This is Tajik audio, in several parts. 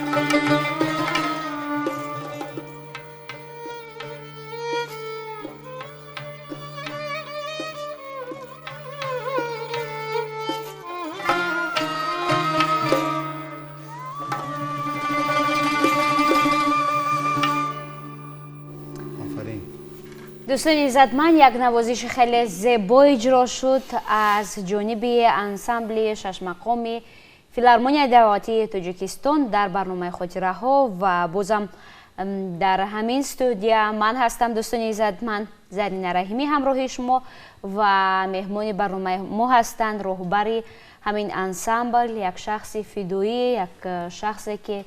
Дӯстони иззатманд, як навозиши хеле зебо иҷро шуд аз ҷониби ансамбли шашмақоми филармонияи давлатии Тоҷикистон дар барномаи хотираҳо. Ва бозам дар ҳамин студия ман ҳастам, дӯстони иззатманд, Зарина Раҳимӣ ҳамроҳи шумо, ва меҳмони барномаи мо ҳастанд роҳбари ҳамин ансамбл, як шахси фидоӣ, як шахсе ки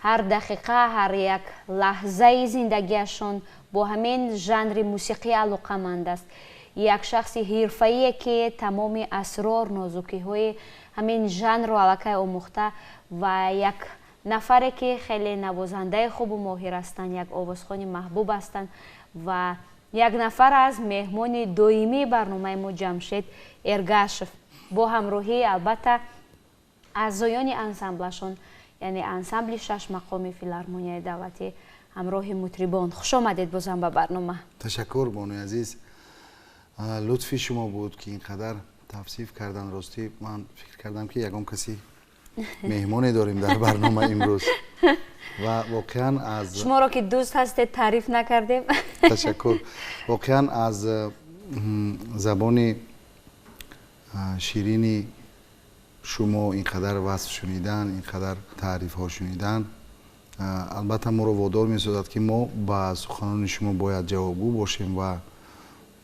ҳар дақиқа, ҳар як лаҳзаи зиндагиашон бо ҳамин жанри мусиқӣ алоқаманд аст, як шахси ҳирфаие ки тамоми асрор, нозукиҳои ҳамин жанрро аллакай омӯхта, ва як нафаре ки хеле навозандаи хубу моҳир ҳастанд, як овозхони маҳбуб ҳастанд ва як нафар аз меҳмони доимии барномаи мо Ҷамшед Эргашев бо ҳамроҳии албатта аъзоёни ансамблашон, яъне ансамбли шашмақоми филармонияи давлатӣ ҳамроҳи мутрибон. Хуш омадед бозам ба барнома. Ташаккур, бонуи азиз, лутфи шумо буд ки ин қадар тавсиф кардан. Ростӣ ман фикр кардам ки ягон каси меҳмоне дорем дар барнома имрӯз ва воқеан аз шуморо ки дӯст ҳастед таъриф накардем. Ташаккур. Воқеан аз забони ширини шумо ин қадар васф шунидан, ин қадар таърифҳо шунидан албатта моро водор месозад ки мо ба суханони шумо бояд ҷавобгӯ бошем ва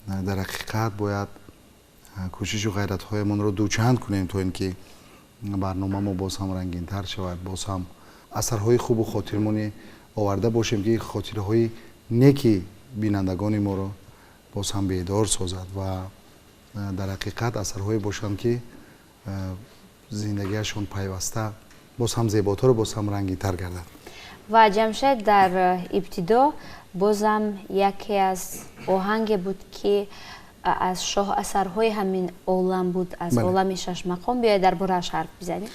дар ҳақиқат бояд кӯшишу ғайратҳоямонро дучанд кунем то ин ки барнома мо боз ҳам рангинтар шавад, боз ҳам асарҳои хубу хотирмонӣ оварда бошем ки хотираҳои неки бинандагони моро боз ҳам бедор созад ва дар ҳақиқат асарҳое бошанд ки зиндагиашон пайваста боз ҳам зеботару боз ҳам рангинтар гардад. Ва Ҷамшед, дар ибтидо бозам яке аз оҳанге буд ки аз шоҳ асарҳои ҳамин олам буд, аз олами шашмақом. Биёед дар борааш ҳарф бизанем.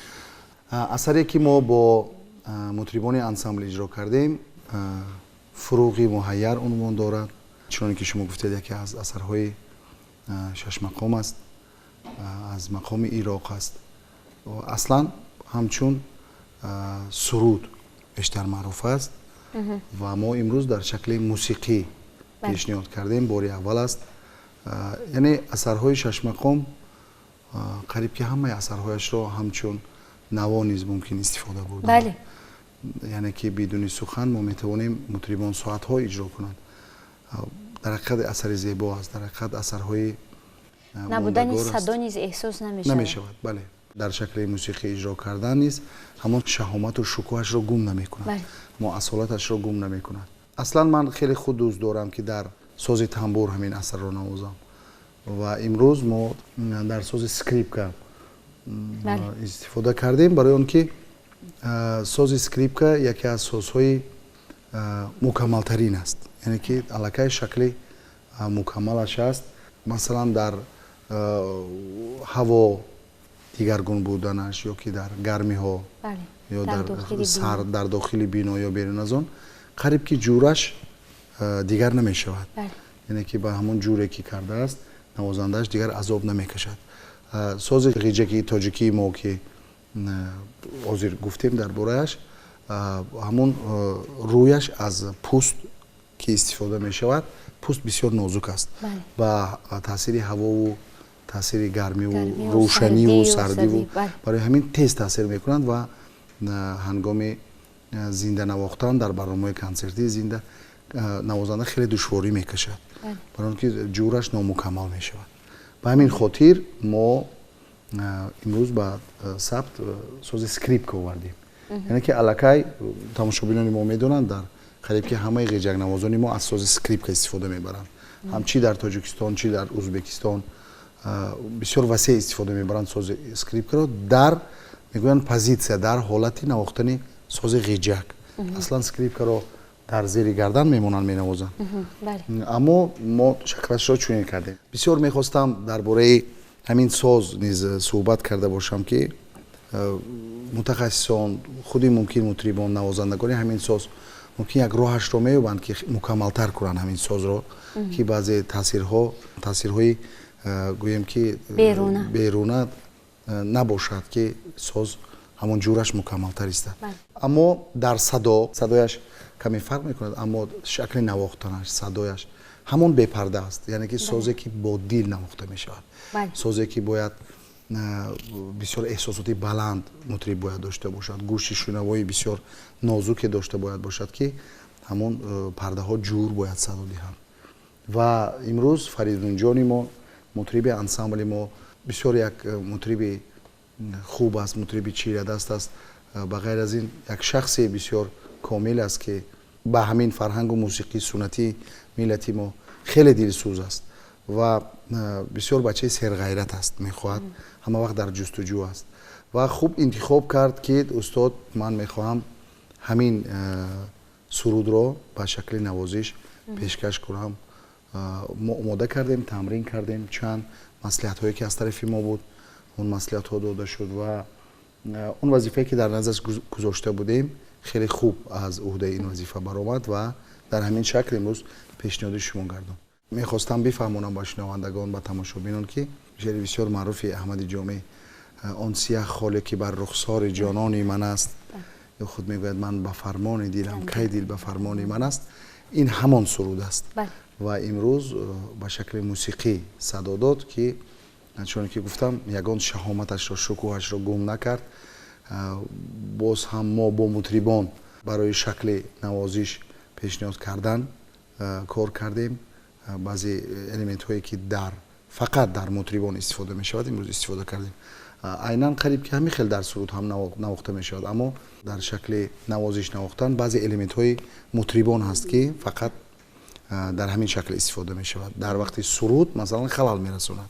Асаре ки мо бо мутрибони ансамбл иҷро кардем Фуруғи муҳайяр унвон дорад. Чуноне ки шумо гуфтед, яке аз асарҳои шашмақом аст, аз мақоми Ироқ аст. Аслан ҳамчун суруд бештар маъруф аст ва мо имрӯз дар шакли мусиқӣ пешниҳод кардем, бори аввал аст. Яъне асарҳои шашмақом қариб ки ҳамаи асарҳояшро ҳамчун наво низ мумкин истифода бурд. Яъне ки бидуни сухан мо метавонем мутрибон соатҳо иҷро кунанд. Дар ҳақиқат асари зебо аст, дар ҳақиқат асарҳои набудани садо низ эҳсос намешавад. Намешавад, бале. Дар шакли мусиқӣ иҷро кардан низ ҳамон шаҳомату шукӯҳашро гум намекунад, мо асолаташро гум намекунад. Аслан ман хеле худ дӯст дорам ки дар сози тамбур ҳамин асарро навозам ва имрӯз мо дар сози скрипка истифода кардем, барои он ки сози скрипка яке аз созҳои мукаммалтарин аст, яъне ки аллакай шакли мукаммалаш аст. Масалан дар ҳаво дигаргун буданаш ё ки дар гармиҳо ё дар дохили бино ё берун аз он қариб ки ҷураш дигар намешавад, яъне ки ба ҳамон ҷуре ки кардааст навозандааш дигар азоб намекашад. Сози ғиҷаки тоҷикии мо ки ҳозир гуфтем дар борааш, ҳамон рӯяш аз пӯст ки истифода мешавад, пӯст бисёр нозук аст, ба таъсири ҳавову таъсири гармиву рӯшаниву сардиву барои ҳамин тез таъсир мекунанд ва ҳангоми зинда навохтан дар барномаҳои консертии зинда навозанда хеле душворӣ мекашад, барои он ки ҷураш номукаммал мешавад. Ба ҳамин хотир мо имрӯз ба сабт сози скрипка овардем, яъне ки аллакай тамошобинони мо медонанд, дар қариб ки ҳамаи ғиҷакнавозони мо аз сози скрипка истифода мебаранд, ҳам чи дар Тоҷикистон, чи дар Ӯзбекистон бисёр васеъ истифода мебаранд сози скрипкаро дар, мегӯянд, позитсия, дар ҳолати навохтани сози ғиҷак. Аслан скрипкаро дар зери гардан мемонанд, менавозанд, аммо мо шаклашро чунин кардем. Бисёр мехостам дар бораи ҳамин соз низ суҳбат карда бошам ки Мутахассисон, худи мумкин мутрибон, навозандагони ҳамин соз мумкин як роҳашро меёбанд, ки мукаммалтар кунанд ҳамин созро, ки баъзе таъсирҳо, таъсирҳои, гӯем ки, беруна набошад, ки соз ҳамон ҷураш мукаммалтар истад. Аммо дар садо, садояш каме фарқ мекунад, аммо шакли навохтанаш, садояш ҳамон бепарда аст, яъне ки созе ки бо дил навохта мешавад, созе ки бояд бисёр эҳсосоти баланд мутриб бояд дошта бошад, гӯши шунавои бисёр нозуке дошта бояд бошад, ки ҳамон пардаҳо ҷур бояд садо диҳанд. Ва имрӯз Фаридунҷони мо, мутриби ансамбли мо, бисёр як мутриби хуб аст, мутриби чирадаст аст. Ба ғайр аз ин, як шахси бисёр комил аст, ки ба ҳамин фарҳангу мусиқии суннатии миллати мо хеле дилсӯз аст ва бисёр бачаи серғайрат аст, мехоҳад, ҳама вақт дар ҷустуҷӯ аст ва хуб интихоб кард, ки устод, ман мехоҳам ҳамин сурудро ба шакли навозиш пешкаш кунам. Мо омода кардем, тамрин кардем, чанд маслиҳатҳое ки аз тарафи мо буд, он маслиҳатҳо дода шуд ва он вазифае ки дар назар гузошта будем, хеле хуб аз уҳдаи ин вазифа баромад ва дар ҳамин шакл имрӯз пешниҳоди шумо гардон. Мехостам бифаҳмонам ба шунавандагон, ба тамошобинон, ки шеъри бисёр маъруфи Аҳмади Ҷомӣ, он сиях холе ки бар рухсори ҷонони ман аст, ё худ мегӯяд: ман ба фармони дилам, кай дил ба фармони ман аст, ин ҳамон суруд аст ва имрӯз ба шакли мусиқӣ садо дод, ки чуне ки гуфтам, ягон шаҳоматашро, шукӯҳашро гум накард. Боз ҳам мо бо мутрибон барои шакли навозиш пешниҳод кардан кор кардем. Баъзе элементҳое ки дар фақат дар мутрибон истифода мешавад, имрӯз истифода кардем. Айнан қариб ки ҳамин хел дар суруд ҳам навохта мешавад, аммо дар шакли навозиш навохтан баъзе элементҳои мутрибон ҳаст, ки фақат дар ҳамин шакл истифода мешавад. Дар вақти суруд, масалан, халал мерасонад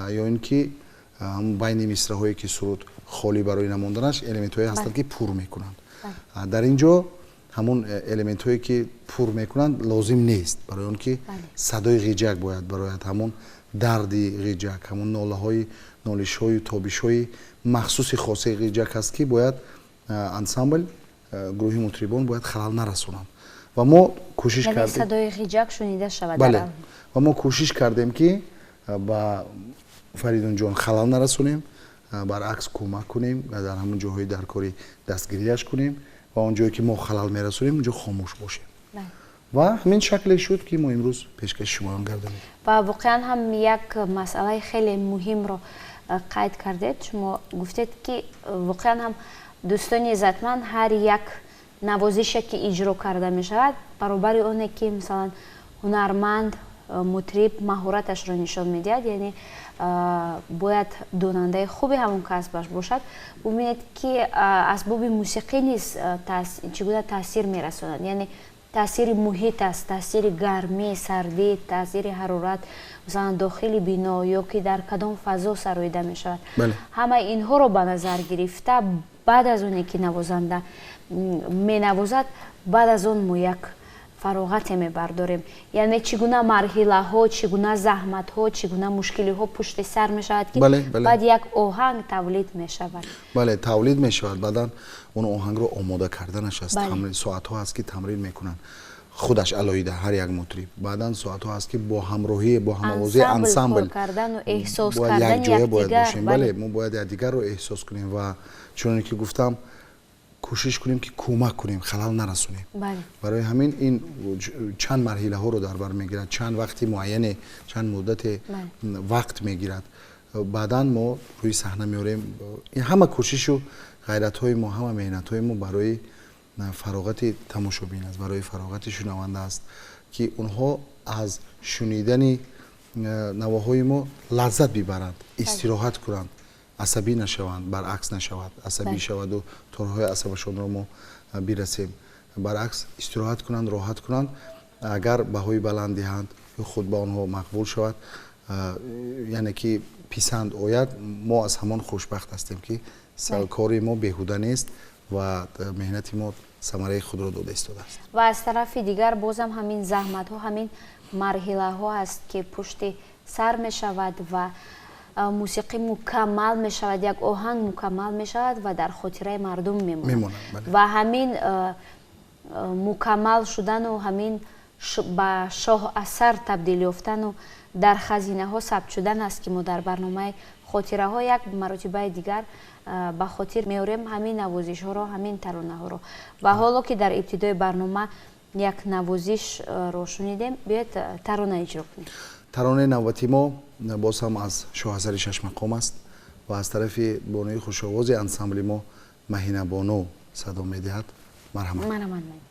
ё ин ки байни мисраҳое ки суруд холӣ барои намонданаш, элементҳое ҳастанд, ки пур мекунанд. Дар ин ҷо ҳамон элементҳое ки пур мекунанд, лозим нест, барои он ки садои ғиҷак бояд барояд, ҳамон дарди ғиҷак, ҳамон нолаҳои, нолишҳою тобишҳои махсуси хосаи ғиҷак ҳаст, ки бояд ансамбл, гурӯҳи мутрибон бояд халал нарасонанд ва мо кӯшиш кардем садои ғиҷак шунида шавад. Бале, ва мо кӯшиш кардем, ки ба Фаридунҷон халал нарасонем, баръакс, кӯмак кунем ва дар ҳамон ҷоҳои даркорӣ дастгириаш кунем ва он ҷое ки мо халал мерасонем, онҷо хомӯш бошем. Ва ҳамин шакле шуд, ки мо имрӯз пешкаши шумоён гардонем. Ва воқеан ҳам як масъалаи хеле муҳимро қайд кардед. Шумо гуфтед, ки воқеан ҳам, дӯстони иззатманд, ҳар як навозише ки иҷро карда мешавад, баробари оне ки, масалан, ҳунарманд, мутриб маҳораташро нишон медиҳад, яъне бояд донандаи хуби ҳамон касбаш бошад, бубинед, ки асбоби мусиқӣ низ чӣ гуна таъсир мерасонад, яъне таъсири муҳит аст, таъсири гармӣ, сардӣ, таъсири ҳарорат, масалан, дохили бино ё ки дар кадом фазо сароида мешавад. Ҳамаи инҳоро ба назар гирифта, баъд аз оне ки навозанда менавозад, баъд аз он мо як фароғате мебардорем. Яъне чӣ гуна марҳилаҳо, чӣ гуна заҳматҳо, чӣ гуна мушкилиҳо пушти сар мешавад, ки баъд як оҳанг тавлид мешавад. Бале, тавлид мешавад. Баъдан он оҳангро омода карданаш аст, соатҳо ҳаст, ки тамрин мекунанд худаш алоҳида ҳар як мутриб, баъдан соатҳо ҳаст, ки бо ҳамроҳӣ, бо ҳамовозии ансамбл кардану эҳсос якҷоя бояд бошем. Бале, мо бояд якдигарро эҳсос кунем ва чуноне ки гуфтам, кӯшиш кунем, ки кӯмак кунем, халал нарасонем. Барои ҳамин ин чанд марҳилаҳоро дар бар мегирад, чанд вақти муайяне, чанд муддате вақт мегирад. Баъдан мо рӯи саҳна меорем. Ин ҳама кӯшишу ғайратҳои мо, ҳама меҳнатҳои мо барои фароғати тамошобин аст, барои фароғати шунаванда аст, ки онҳо аз шунидани навоҳои мо лаззат бибаранд, истироҳат кунанд, асабӣ нашаванд, баръакс нашавад, асабӣ шаваду торҳои асабашонро мо бирасем. Баръакс, истироҳат кунанд, роҳат кунанд. Агар баҳои баланд диҳанд ё худ ба онҳо мақбул шавад, яъне ки писанд ояд, мо аз ҳамон хушбахт ҳастем, ки кори мо беҳуда нест ва меҳнати мо самараи худро дода истодааст. Ва аз тарафи дигар бозам ҳамин заҳматҳо, ҳамин марҳилаҳо аст, ки пушти сар мешавад ва мусиқӣ мукаммал мешавад, як оҳанг мукаммал мешавад ва дар хотираи мардум мемонад. Ва ҳамин мукаммал шудану ҳамин ба шоҳ асар табдил ёфтану дар хазинаҳо сабт шудан аст, ки мо дар барномаи хотираҳо як маротибаи дигар ба хотир меорем ҳамин навозишҳоро, ҳамин таронаҳоро. Ва ҳоло ки дар ибтидои барнома як навозишро шунидем, биёед тарона иҷро кунем. Таронаи навбати мо боз ҳам аз шоҳасари шашмақом аст ва аз тарафи бонуи хушовози ансамбли мо Маҳинабону садо медиҳад. Марҳамат. Марҳамат.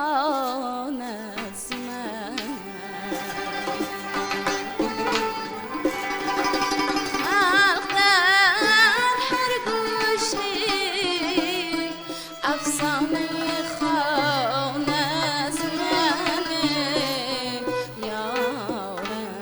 خواند ز من. خلق در هر گوشه افسانه خواند ز من یارم.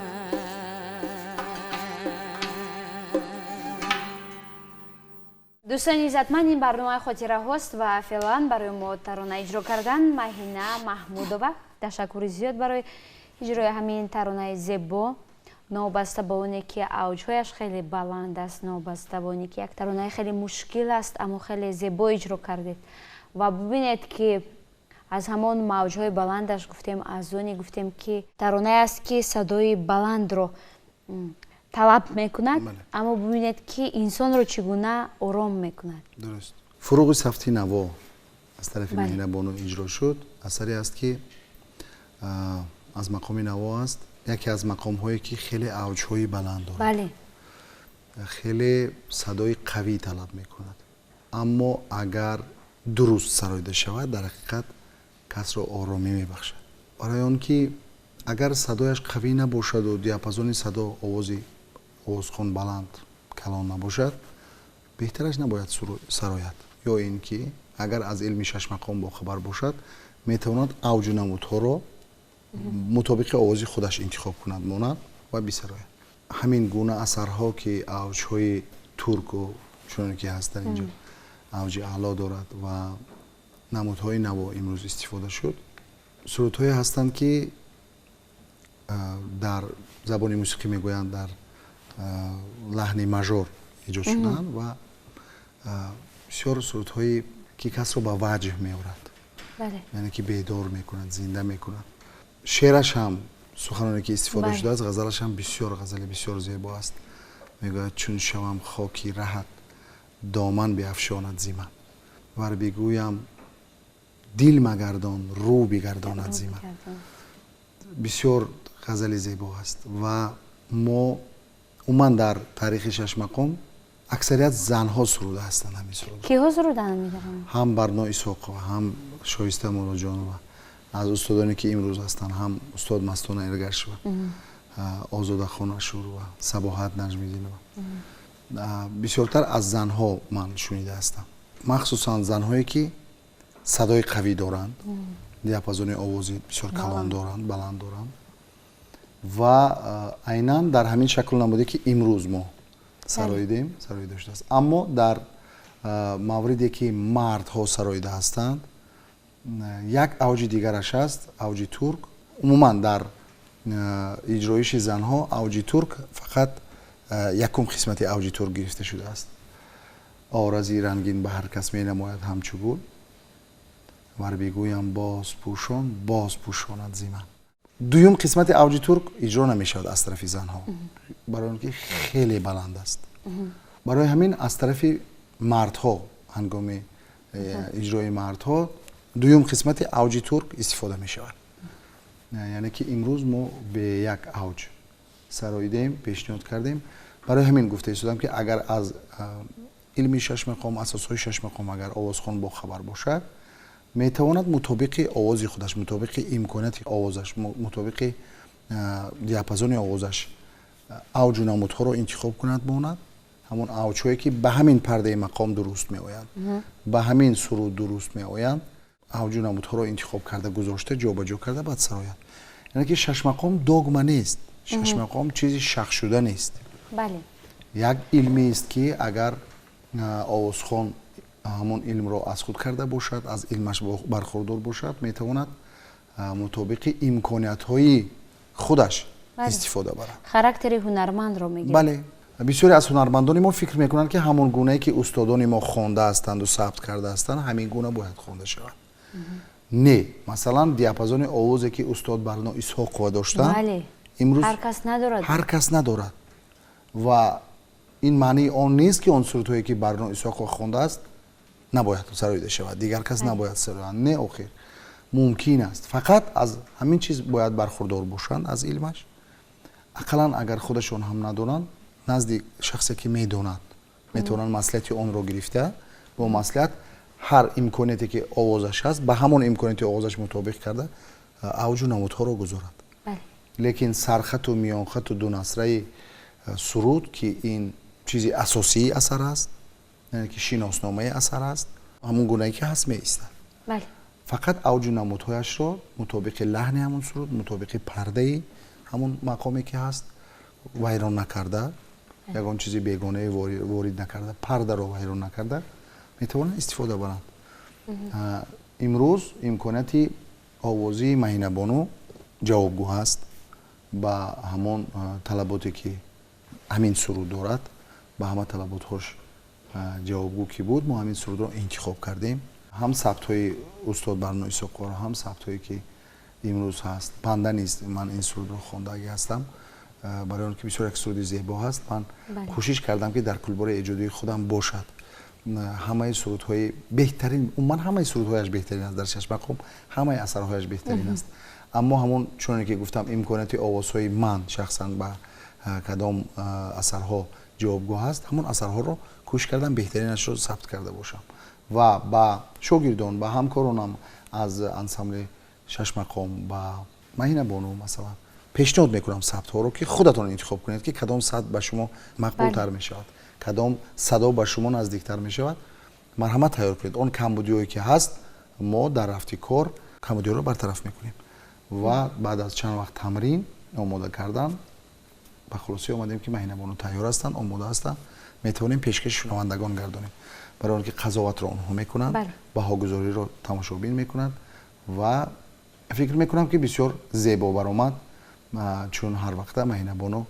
Дӯстони иззатманд, ин барномаи хотираҳост ва феълан барои мо тарона иҷро кардан Маҳина Маҳмудова. Ташаккури зиёд барои иҷрои ҳамин таронаи зебо, новобаста ба оне ки авҷҳояш хеле баланд аст, новобаста ба оне ки як таронаи хеле мушкил аст, аммо хеле зебо иҷро кардед. Ва бубинед ки аз ҳамон мавҷҳои баландаш гуфтем, аз оне гуфтем ки таронае аст ки садои баландро талаб мекунад, аммо бубинед ки инсонро чӣ гуна ором мекунад. Дуруст. Фуруғи сафти наво аз тарафи Меҳрабону иҷро шуд. Асаре аст ки аз мақоми наво аст, яке аз мақомҳое ки хеле авҷҳои баланд дорад, хеле садои қавӣ талаб мекунад, аммо агар дуруст сароида шавад, дар ҳақиқат касро оромӣ мебахшад. Барои он ки агар садояш қавӣ набошаду диапазони садо овози овозхон баланд калон набошад, беҳтараш набояд сарояд. Ё ин ки агар аз илми шашмақом бохабар бошад, метавонад авҷу намудҳоро мутобиқи овози худаш интихоб кунад, монад ва бисарояд. Ҳамин гуна асарҳо ки авҷҳои турку чуноне ки ҳастанд, инҷо авҷи аъло дорад ва намудҳои наво имрӯз истифода шуд. Сурудҳое ҳастанд ки дар забони мусиқӣ мегӯянд дар лаҳни мажор эҷод шуданд ва бисёр сурудҳое ки касро ба ваҷҳ меорад, яъне ки бедор мекунад, зинда мекунад. Шеъраш ҳам суханоне ки истифода шудааст, ғазалаш ҳам бисёр ғазали бисёр зебо аст. Мегӯяд: чун шавам хоки раҳат, доман биафшонад зи ман, вар бигӯям дил магардон, рӯ бигардонад зи ман. Бисёр ғазали зебо аст ва мо умуман дар таърихи шашмақом аксарият занҳо суруда ҳастанд ҳамин суруд. Киҳо суруданд метавонанд? Ҳам Барно Исҳоқова, ҳам Шоиста Муллоҷонова, аз устодоне ки имрӯз ҳастанд, ҳам устод Мастона Эргашева, Озодахон Ашурова, Сабоҳат Наҷмиддинова. Бисёртар аз занҳо ман шунида ҳастам, махсусан занҳое ки садои қавӣ доранд, диапазони овози бисёр калон доранд, баланд доранд ва айнан дар ҳамин шакл намуде ки имрӯз мо сароидем, сароида шудааст. Аммо дар мавриде ки мардҳо сароида ҳастанд, як авҷи дигараш аст, авҷи турк. Умуман дар иҷроиши занҳо авҷи турк фақат якум қисмати авҷи турк гирифта шудааст. Орази рангин ба ҳар кас менамояд ҳамчу гул, вар бигӯям боз пӯшон, боз пӯшонад зи ман. Дуюм қисмати авҷи турк иҷро намешавад аз тарафи занҳо, барои он ки хеле баланд аст. Барои ҳамин аз тарафи мардҳо ҳангоми иҷрои мардҳо дуюм қисмати авҷи турк истифода мешавад. Яъне ки имрӯз мо бе як авҷ сароидем, пешниҳод кардем. Барои ҳамин гуфта истодам ки агар аз илми шашмақом, асосҳои шашмақом агар овозхон бохабар бошад, метавонад мутобиқи овози худаш, мутобиқи имконияти овозаш, мутобиқи диапазони овозаш авҷу намудҳоро интихоб кунад, монад. Ҳамон авҷҳое ки ба ҳамин пардаи мақом дуруст меоянд, ба ҳамин суруд дуруст меоянд, авҷу намудҳоро интихоб карда, гузошта, ҷобаҷо карда баъд сарояд. Яъне ки шашмақом догма нест, шашмақом чизи шахшуда нест. Як илмест ки агар овозхон ҳамон илмро аз худ карда бошад, аз илмаш бархурдор бошад, метавонад мутобиқи имкониятҳои худаш истифода барад. Характери ҳунармандро мегирад. Бале, бисёре аз ҳунармандони мо фикр мекунанд ки ҳамон гунае ки устодони мо хонда ҳастанду сабт карда ҳастанд, ҳамин гуна бояд хонда шавад. Не, масалан диапазони овозе ки устод Барно Исҳоқова доштанд, имрӯз ҳар кас надорад. Ҳар кас надорад. Ва ин маънии он нест ки он сурудҳое ки Барно Исҳоқова хондааст набояд сароида шавад, дигар кас набояд сарояд. Не, охир мумкин аст. Фақат аз ҳамин чиз бояд бархурдор бошанд, аз илмаш. Ақаллан агар худашон ҳам надонанд, назди шахсе ки медонад, метавонанд маслиҳати онро гирифта, бо маслиҳат Ҳар имконияте ки овозаш ҳаст, ба ҳамон имконияти овозаш мутобиқ карда авҷу намудҳоро гузорад. Лекин сархату миёнхату дунасраи суруд, ки ин чизи асосии асар аст, яъне ки шиносномаи асар аст, ҳамон гунае ки ҳаст меистад. Фақат авҷу намудҳояшро мутобиқи лаҳни ҳамон суруд, мутобиқи пардаи ҳамон мақоме ки ҳаст вайрон накарда, ягон чизи бегонае ворид накарда, пардаро вайрон накарда метавонанд истифода баранд. Имрӯз имконияти овозии Маҳинабону ҷавобгӯ ҳаст ба ҳамон талаботе ки ҳамин суруд дорад, ба ҳама талаботҳош ҷавобгӯ ки буд, мо ҳамин сурудро интихоб кардем. Ҳам сабтҳои устод Барно Исоқовро, ҳам сабтҳое ки имрӯз ҳаст. Банда низ ман ин сурудро хондагӣ ҳастам, барои он ки бисёр як суруди зебо ҳаст. Ман кӯшиш кардам, ки дар кулбори эҷодии худам бошад ҳамаи сурудҳои беҳтарин. Умуман ҳамаи сурудҳояш беҳтарин аст дар шашмақом, ҳамаи асарҳояш беҳтарин аст. Аммо ҳамон чуноне ки гуфтам, имконияти овозҳои ман шахсан ба кадом асарҳо ҷавобгӯ ҳаст, ҳамон асарҳоро кӯшиш кардам беҳтаринашро сабт карда бошам ва ба шогирдон, ба ҳамкоронам аз ансамбли шашмақом, ба Маҳинабону масалан пешниҳод мекунам сабтҳоро, ки худатон интихоб кунед, ки кадом сабт ба шумо мақбултар мешавад, кадом садо ба шумо наздиктар мешавад. Марҳамат, тайёр кунед. Он камбудиҳое ки ҳаст, мо дар рафти кор камбудиҳоро бартараф мекунем. Ва баъд аз чанд вақт тамрин омода кардан ба хулосӣ омадем, ки Маҳинабону тайёр ҳастанд, омода ҳастанд, метавонем пешкаши шунавандагон гардонем, барои он ки қазоватро онҳо мекунанд, баҳогузориро тамошобин мекунанд. Ва фикр мекунам, ки бисёр зебо баромад, чун ҳар вақта Маҳинабону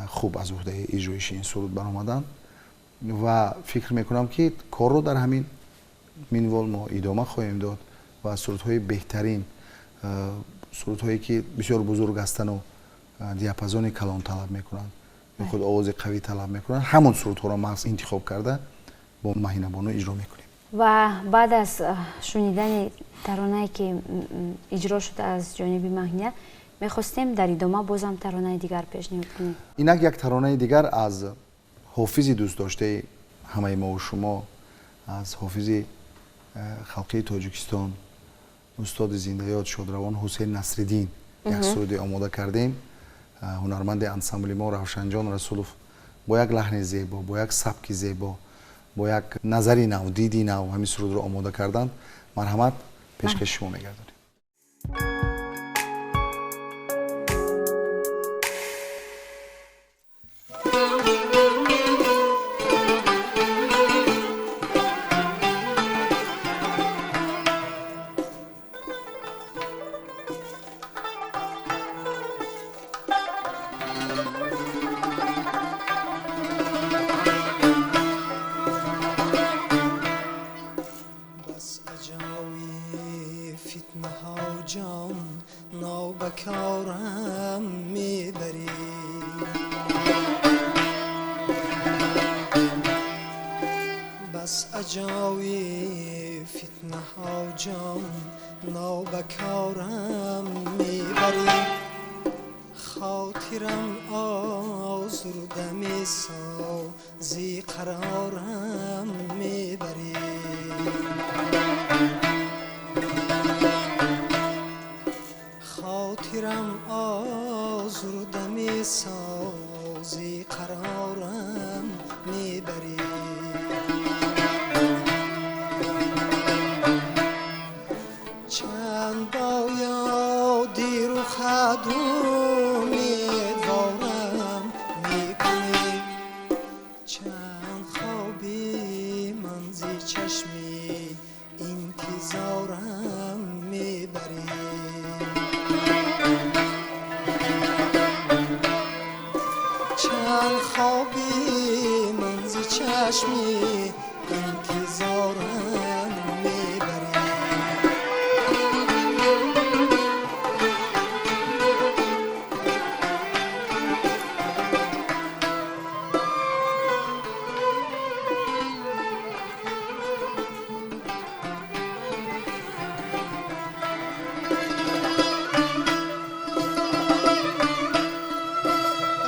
хуб аз уҳдаи иҷроиши ин суруд баромаданд. Ва фикр мекунам, ки корро дар ҳамин минвол мо идома хоҳем дод ва сурудҳои беҳтарин, сурудҳое ки бисёр бузург ҳастану диапазони калон талаб мекунанд ё худ овози қавӣ талаб мекунанд, ҳамон сурудҳоро маҳз интихоб карда бо Маҳинабону иҷро мекунем. Ва баъд аз шунидани таронае ки иҷро шуд аз ҷониби Маҳина, мехостем дар идома бозам таронаи дигар пешниҳод кунем. Инак як таронаи дигар аз ҳофизи дӯстдоштаи ҳамаи мову шумо, аз ҳофизи халқии Тоҷикистон, устоди зиндаёд шодравон Ҳусейн Насриддин як суруде омода кардем. Ҳунарманди ансамбли мо Равшанҷон Расулов бо як лаҳни зебо, бо як сабки зебо, бо як назари нав, диди нав ҳамин сурудро омода карданд. Марҳамат, пешкаши шумо мегардонем.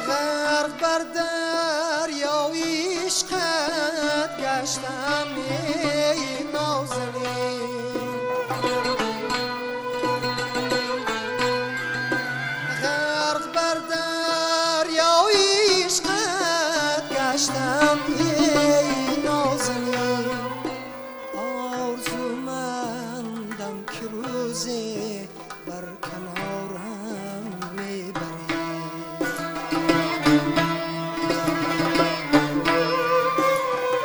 غرق بر دریای عشقت گشتم. نازنین غرق بر دریای عشقت گشتم ای نازنین آرزومندم که روزی بر کنارم میبری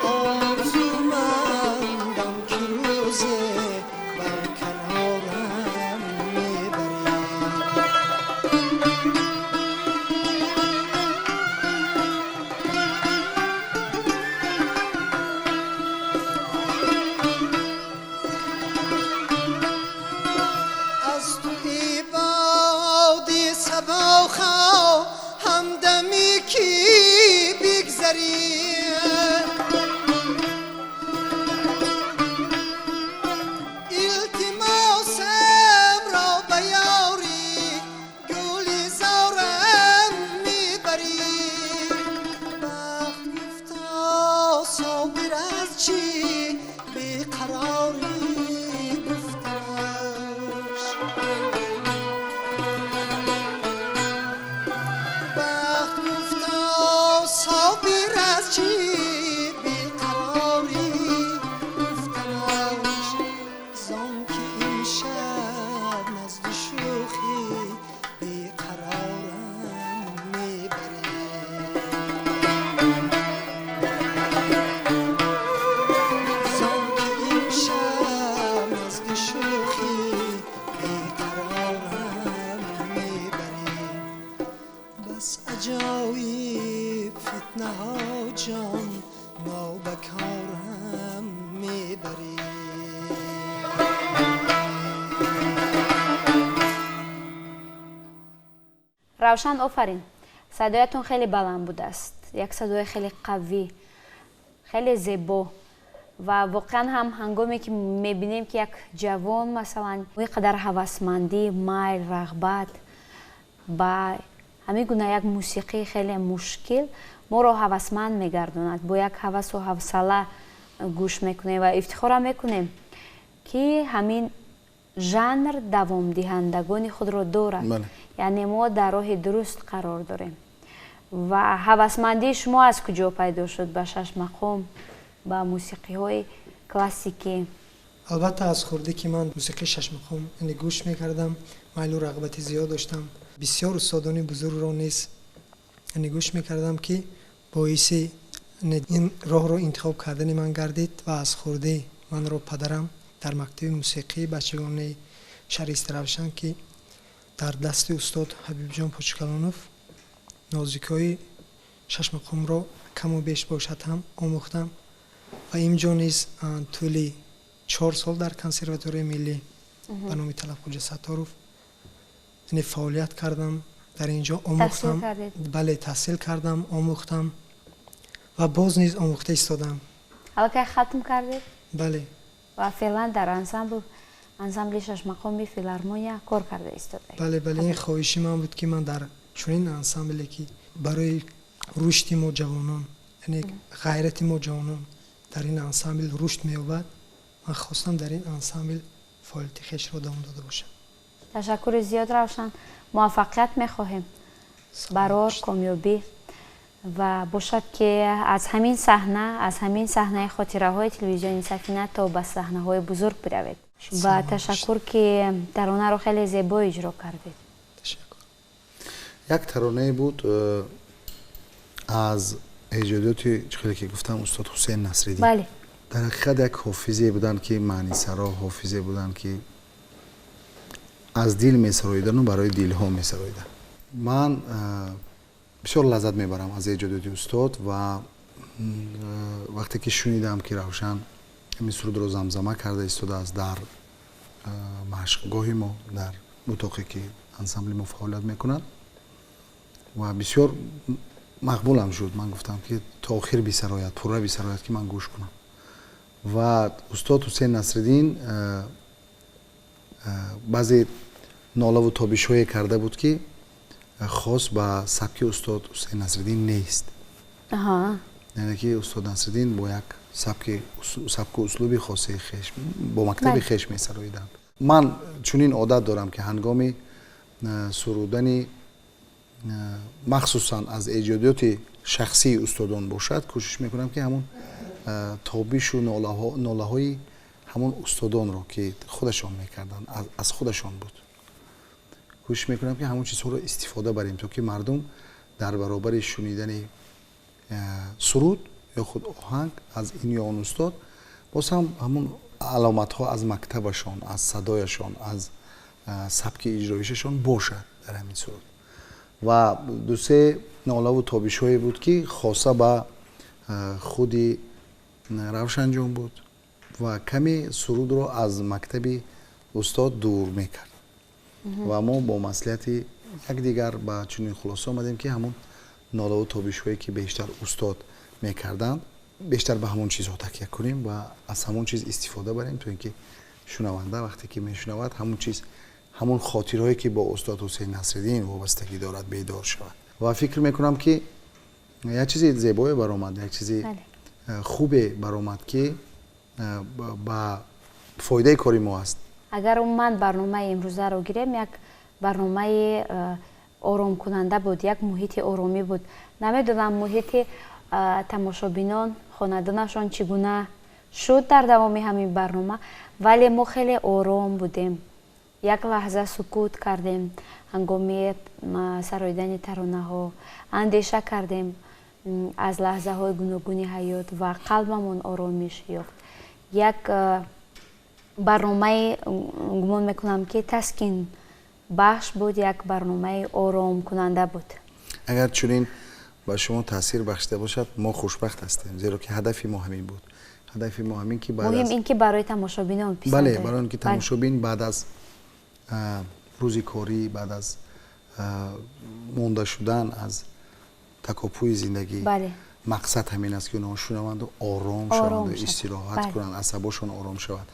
آرزومندم که روزی بر کنارم میبری. از تو ای باد صبا همدمی کی بگذری التماسم را به یاری گلزارم میبری بخت گفتا صابر از چی بیقراری گفتش بخت گفتا صابر از چی بیقراری گفتمش زان که امشب نزد شوخی بیقرارم میبری زان که امشب نزد شوخی بیقرارم میبری بس عجایب فتنه ها جان نابکارم میبری. Равшан, офарин, садоятон хеле баланд будааст, як садои хеле қавӣ, хеле зебо ва воқеан ҳам ҳангоме ки мебинем ки як ҷавон масалан ин қадар ҳавасмандӣ, майл, рағбат ба ҳамин гуна як мусиқии хеле мушкил моро ҳавасманд мегардонад, бо як ҳавасу ҳавсала гӯш мекунем ва ифтихорам мекунем ки ҳамин жанр давомдиҳандагони худро дорад. Яъне мо дар роҳи дуруст қарор дорем. Ва ҳавасмандии шумо аз куҷо пайдо шуд ба шашмақом, ба мусиқиҳои классикӣ? Албатта, аз хурдӣ ки ман мусиқии шашмақом яъне гӯш мекардам, майлу рағбати зиёд доштам. Бисёр устодони бузургро низ яъне гӯш мекардам, ки боиси ин роҳро интихоб кардани ман гардид. Ва аз хурдӣ манро падарам дар мактаби мусиқии бачагонаи шаҳри Истаравшан, ки дар дасти устод Ҳабибҷон Почкалонов нозикҳои шашмақомро каму беш бошад ҳам омӯхтам ва инҷо низ тӯли 4 сол дар консерваторияи миллӣ ба номи Талабхоҷа Сатторов яъне фаъолият кардам. Дар инҷо омӯхтам, бале, таҳсил кардам, омӯхтам ва боз низ омӯхта истодам. Аллакай хатм кардед? Бале. Ва феълан дар ансамбли шашмақоми филармония кор карда истодаед? Бале, бале, ин хоҳиши ман буд, ки ман дар чунин ансамбле, ки барои рушди мо ҷавонон, яъне ғайрати мо ҷавонон дар ин ансамбл рушд меёбад, ман хостам дар ин ансамбл фаъолияти хешро давом дода бошам. Ташаккури зиёд, Равшан, муваффақият мехоҳем, барор комёбӣ ва бошад ки аз ҳамин саҳна, аз ҳамин саҳнаи хотираҳои телевизиони Сафина то ба саҳнаҳои бузург биравед. Ва ташаккур, ки таронаро хеле зебо иҷро кардед. Ташаккур. Як таронае буд аз эҷодиёти, чӣ хеле ки гуфтам, устод Ҳусейн Насриддин. Бале. Дар ҳақиқат як ҳофизе буданд, ки маънисаро, ҳофизе буданд, ки аз дил месароидану барои дилҳо месароиданд. Ман бисёр лаззат мебарам аз эҷодиёти устод ва вақте ки шунидам, ки Равшан ҳамин сурудро замзама карда истодааст дар машқгоҳи мо, дар утоқе ки ансамбли мо фаъолият мекунад, ва бисёр мақбулам шуд. Ман гуфтам, ки то охир бисарояд, пурра бисарояд, ки ман гӯш кунам. Ва устод Ҳусейн Насриддин баъзе нолаву тобишҳое карда буд, ки хос ба сабки устод Ҳусейн Насриддин нест. Яъне ки устод Насриддин бо як Сабку услуби хоси хеш, бо мактаби хеш месароиданд. Ман чунин одат дорам, ки ҳангоми сурудани, махсусан аз эҷодиёти шахсии устодон бошад, кӯшиш мекунам, ки ҳамун тобишу нолаҳои ҳамун устодонро, ки худашон мекарданд, аз худашон буд, кӯшиш мекунам, ки ҳамун чизҳоро истифода барем, то ки мардум дар баробари шунидани суруд ё худ оҳанг аз ин ё он устод боз ҳам ҳамун аломатҳо аз мактабашон, аз садояшон, аз сабки иҷроишашон бошад дар ҳамин суруд. Ва дусе нолаву тобишҳое буд, ки хоса ба худи Равшанҷон буд ва каме сурудро аз мактаби устод дур мекард. Ва мо бо маслиҳати якдигар ба чунин хулоса омадем, ки ҳамун нолаву тобишҳое, ки бештар устод мекарданд, бештар ба ҳамон чизҳо такя кунем ва аз ҳамон чиз истифода барем, то ин ки шунаванда вақте ки мешунавад, ҳамон чиз, ҳамон хотирҳое, ки бо устод Ҳусейн Насриддин вобастагӣ дорад, бедор шавад. Ва фикр мекунам, ки як чизи зебое баромад, як чизи хубе баромад, ки ба фоидаи кори мо аст. Агар умуман барномаи имрӯзаро гирем, як барномаи оромкунанда буд, як муҳити оромӣ буд. Намедонам, муҳити тамошобинон, хонадонашон чӣ гуна шуд дар давоми ҳамин барнома, вале мо хеле ором будем, як лаҳза сукут кардем ҳангоми сароидани таронаҳо, андеша кардем аз лаҳзаҳои гуногуни ҳаёт ва қалбамон оромиш ёфт. Як барномаи, гумон мекунам, ки таскин бахш буд, як барномаи оромкунанда буд. Агар чунин ба шумо таъсир бахшида бошад, мо хушбахт ҳастем, зеро ки ҳадафи мо ҳамин буд. Ҳадафи мо ҳамин, ки муҳим ин ки барои тамошобинон. Бале, барои он ки тамошобин баъд аз рӯзи корӣ, баъд аз монда шудан аз такопӯи зиндагӣ, мақсад ҳамин аст, ки онҳо шунаванду ором шаванду истироҳат кунанд, асабошон ором шавад,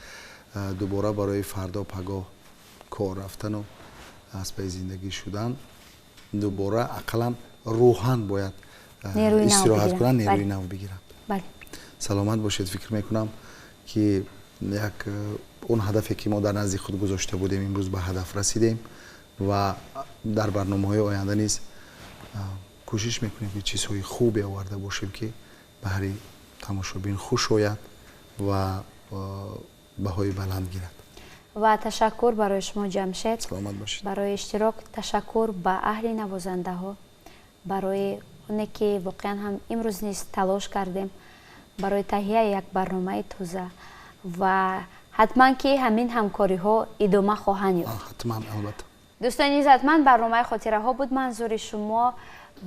дубора барои фардо пагоҳ кор рафтану аз пайи зиндагӣ шудан дубора ақаллан рӯҳан бояд истироҳат кунанд, нерӯи нав бигиранд. Саломат бошед. Фикр мекунам, ки як он ҳадафе, ки мо дар назди худ гузошта будем, имрӯз ба ҳадаф расидем ва дар барномаҳои оянда низ кӯшиш мекунем, ки чизҳои хубе оварда бошем, ки баҳри тамошобин хуш ояд ва баҳои баланд гирад. Ва ташаккур барои шумо, Ҷамшед. Саломат бошед. Барои иштирок. Ташаккур ба аҳли навозандаҳо барои оне ки воқеан ҳам имрӯз низ талош кардем барои таҳияи як барномаи тоза ва ҳатман ки ҳамин ҳамкориҳо идома хоҳанд ёфт. Ҳатман, албатта. Дӯстони иззатманд, барномаи хотираҳо буд манзури шумо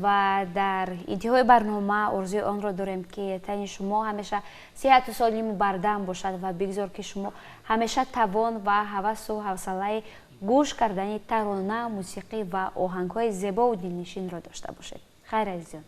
ва дар интиҳои барнома орзуи онро дорем, ки тани шумо ҳамеша сиҳату солиму бардам бошад ва бигзор, ки шумо ҳамеша тавон ва ҳавасу ҳавсалаи гӯш кардани тарона, мусиқӣ ва оҳангҳои зебову дилнишинро дошта бошед. Хайр, азизон.